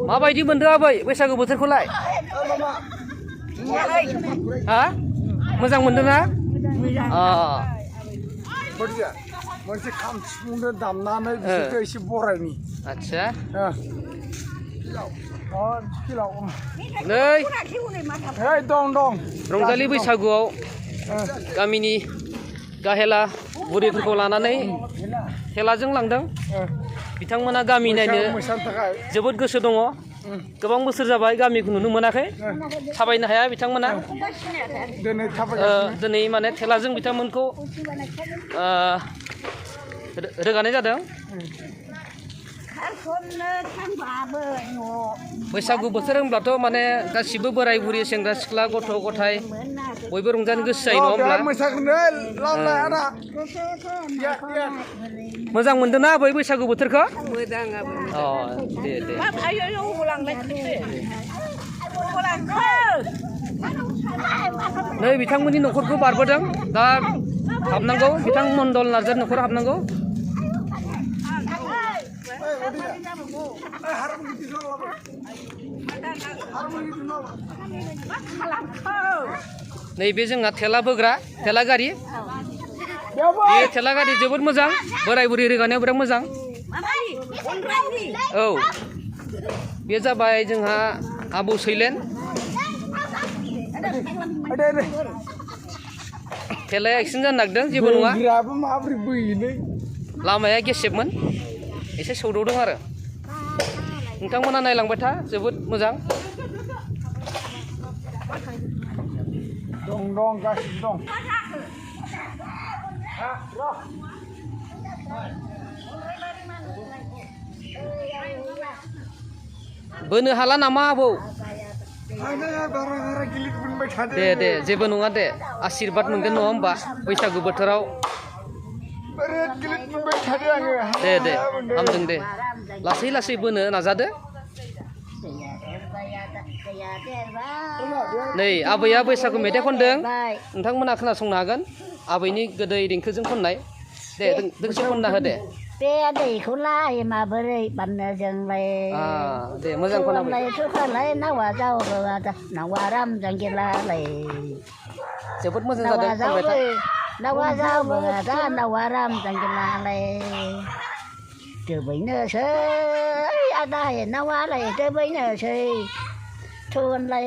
माबायदि मोनदों आबै बैसागु बोथोरखौलाय हा मोजां मोनदों ना मोनसे खाम सिफुंजों दामनानै बिसोरखौ एसे बरायनि आच्छा नै दं रंजालि बैसागुआव गामिनि गाहेला बुरैफोरखौ लानानै थेलाजों लांदों बिथांमोना गामि नायनो जोबोद गोसो दङ गोबां बोसोर जाबाय गामिखौ नुनो मोनाखै थाबायनो हाया बिथांमोना दिनै माने थेलाजों बिथांमोनखौ रोगानाय जादों बैसागु बोथोर होनब्लाथ' माने गासिबो बोराय बुरि सेंग्रा सिख्ला गथ' गथाय बयबो रंजानो गोसो जायो नङा होमब्ला मोजां मोनदों ना बै बैसागु बोथोरखौ दे नै बिथांमोननि न'खरखौ बारबोदों दा हाबनांगौ बिथां मण्डल नार्जारि न'खराव हाबनांगौ नैबे जोंहा थेला बोग्रा थेला गारि बे थेला गारि जोबोद मोजां बोराय बुरि रोगानायाव बिराद मोजां औ बे जाबाय जोंहा आबौ सैलेन थेलाया एक्सिडेन्ट जानो नागिरदों जेबो नङा लामाया गेसेबमोन एसे सौदावदों आरो नोंथांमोना नायलांबाय था जोबोद मोजां दं गासिबो दं बोनो हाला नामा आबौ दे जेबो नङा दे आशीर्बाद मोनगोन नङा होमबा बैसागु बोथोराव दे हामदों दे लासै लासै बोनो नाजादो नै आबैया बैसागु मेथाइ खनदों नोंथांमोना खोनासंनो हागोन आबैनि गोदै देंखोजों खननाय दे दोंसे खनना हो दे बे दैखौ लाय माबोरै बाननो जोंलाय दे मोजां खननाय सुखालाय नावा जावबा नावा राम जांगिलालाय जोबोद मोजां जादों नावा जावबा नावा राम जांगिलालाय दोबैनोसै आदा नावालाय दोबैनोसै थुनलाय